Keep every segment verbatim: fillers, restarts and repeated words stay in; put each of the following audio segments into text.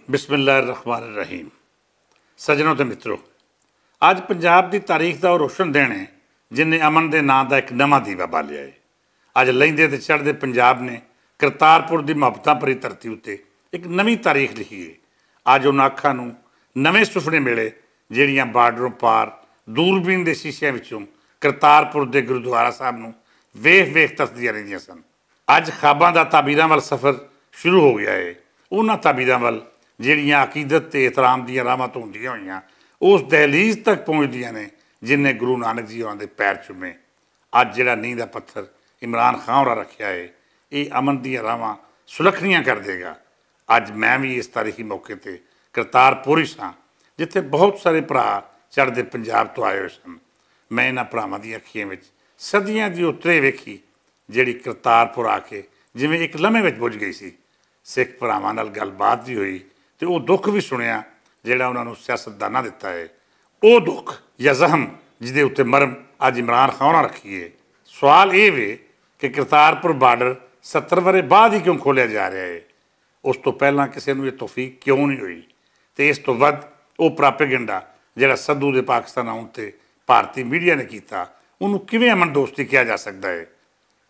بسم اللہ الرحمن الرحیم۔ سجنوں تے متروں، اج پنجاب دی تاریخ دا او روشن دین ہے، جن نے امن دے ناں دا اک نواں دیوا بالیا ہے۔ اج لیندے تے چڑھدے پنجاب نے کرتارپور دی محبتاں پری دھرتی اتے اک نویں تاریخ لکھی ہے۔ اج انہاں اکھاں نوں نویں سپنے ملے، جیہڑیاں بارڈروں پار دوربین دے شیشیاں وچوں کرتارپور دے گرودوارا صاحب نوں ویکھ ویکھ تسدیاں رہندیاں سن۔ اج خواباں دا تعبیراں ول سفر شروع ہو گیا ہے۔ انہاں تعبیراں ول جیہڑیاں عقیدت تے احترام دیاں راہواں توں ہوندیاں ہوئیاں اس دہلیز تک پہنچدیاں نے، جن نے گرو نانک جی ہوراں دے پیر چومے۔ اج جیہڑا نیندا پتھر عمران خان ہوراں رکھیا ہے، ایہہ امن دیاں راہواں سلکھنیاں کر دے گا۔ اج میں وی اس تاریخی موقع تے کرتارپوری ساں، جتھے بہت سارے بھرا چڑھدے پنجاب توں آئے ہوئے سن۔ میں انہاں بھراواں دیاں اکھیاں وچ صدیاں دی اترے ویکھی، جیہڑی کرتارپور آ کے جیویں اک لمحے وچ بجھ گئی سی۔ سکھ بھراواں نال گل بات وی ہوئی، تے او دکھ وی سنیا جیہڑا انہاں نوں سیاستداناں دتا ہے۔ او دکھ یا زخم جس دے اتے مرم اج عمران خان ہوراں رکھی ہے۔ سوال ایہہ وے کہ کرتارپور بارڈر ستر ورے بعد ہی کیوں کھولیا جا رہیا ہے؟ اس توں پہلاں کسے نوں ایہہ توفیق کیوں نہیں ہوئی؟ تے اس توں ودھ او پراپیگنڈا جیہڑا سدھو دے پاکستان آؤن تے بھارتی میڈیا نے کیتا، انہوں کیویں امن دوستی کہیا جا سکدا ہے؟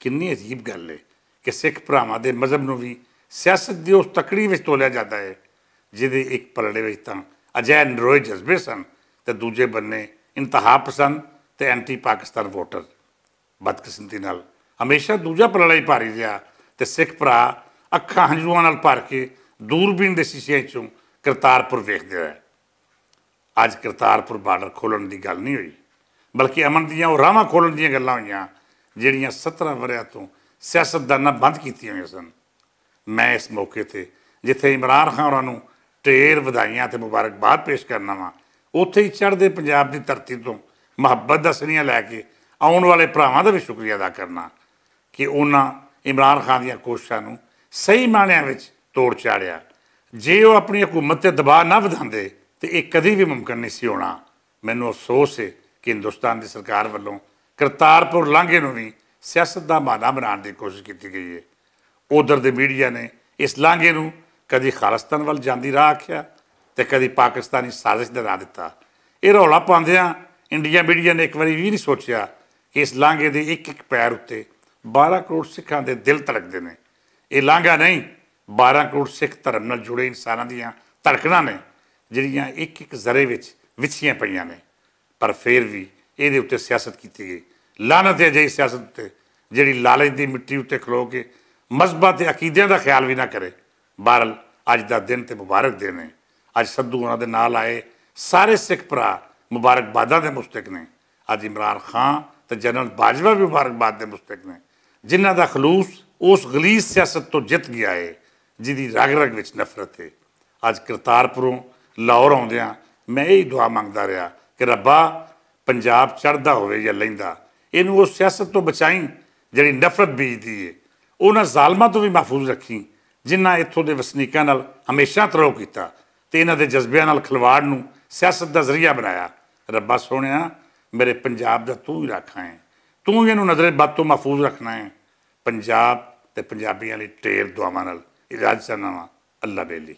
کنی عجیب گل ہے کہ سکھ بھراواں دے مذہب نوں وی سیاست دی اس تکڑی وچ تولیا جاندا ہے، جدے اک پلڑے وچ تاں اجہے نروئے جذبے سن، تے دوجے بننے انتہا پسند تے اینٹی پاکستان ووٹر۔ بدقسمتی نال ہمیشہ دوجا پلڑا ہی پاری رہیا، تے سکھ بھرا اکھاں ہنجواں نال پار کے دوربین دے شیشیاں چوں کرتارپور ویکھدے رہے۔ اج کرتارپور بارڈر کھولن دی گل نہیں ہوئی، بلکہ امن دیاں او راہواں کھولن دیاں گلاں ہوئیاں، جیہڑیاں سترہ وریاں توں سیاستداناں بند کیتیاں ہوئیاں سن۔ میں اس موقع تے جتھے عمران خان ہوراں نوں ٹیر ودھائیاں تے مبارکباد پیش کرنا واں، اتھے ہی چڑھدے پنجاب دی دھرتی توں محبت دا سنیاں لے کے آؤن والے بھراواں دا وی شکریہ ادا کرنا کہ انہاں عمران خان دیاں کوششاں نوں صحیح معنیاں وچ توڑ چاڑھیا۔ جے او اپنی حکومت تے دبا نہ ودھاندے تے ایہہ کدی وی ممکن نہیں سی ہونا۔ مینوں افسوس ہے کہ ہندوستان دی سرکار ولوں کرتارپور لانگے نوں وی سیاست دا مانا بنان دی کوشش کیتی گئی ہے۔ ادھر دے میڈیا نے اس لانگے نوں کدی خالصتان ول جاندی راہ آکھیا تے کدی پاکستانی سازش دا ناں دتا۔ ایہہ رولا پاندیاں انڈیا میڈیا نے اک واری وی نہیں سوچیا کہ اس لانگے دے اک اک پیر اتے بارہ کروڑ سکھاں دے دل تڑکدے نے۔ ایہہ لانگا نہیں، بارہ کروڑ سکھ دھرم نال جڑے انساناں دیاں تڑکناں نے، جیہڑیاں اک اک ذرے وچ وچھیاں پئیاں نے۔ پر فیر وی ایہدے اتے سیاست کیتی گئی۔ لعنت ہے اجہی سیاست اتے، جیہڑی لالچ دی مٹی اتے کھلو کے مذہباں تے عقیدیاں دا خیال وی نہ کرے۔ بہرحال، اج دا دن تے مبارک دن ہے۔ اج سدھو انہاں دے نال آئے سارے سکھ بھرا مبارکباداں دے مستحق نے۔ اج عمران خان تے جنرل باجوہ وی مبارکباد دے مستحق نے، جنہاں دا خلوص اس غلیظ سیاست تو جت گیا ہے، جدی رگ رگ وچ نفرت ہے۔ اج کرتارپوروں لاہور آؤندیاں میں ایہی دعا منگدا رہیا کہ ربا، پنجاب چڑھدا ہووے یا لیندا، اینوں اس سیاست تو بچائیں جڑی نفرت بیجدی ہے۔ انہاں ظالماں تو وی محفوظ رکھیں، جنہاں اتھوں دے وسنیکاں نال ہمیشہ ترو کیتا تے انہاں دے جذبیاں نال کھلواڑ نوں سیاست دا ذریعہ بنایا۔ ربا سوہنیا، میرے پنجاب دا توں ہی راکھاں ہے، توں ہی اینوں نظر بد تو محفوظ رکھنا ہے۔ پنجاب تے پنجابیاں لئی ٹیر دعاواں نال اجازت چاہنا واں۔ اللہ بیلی۔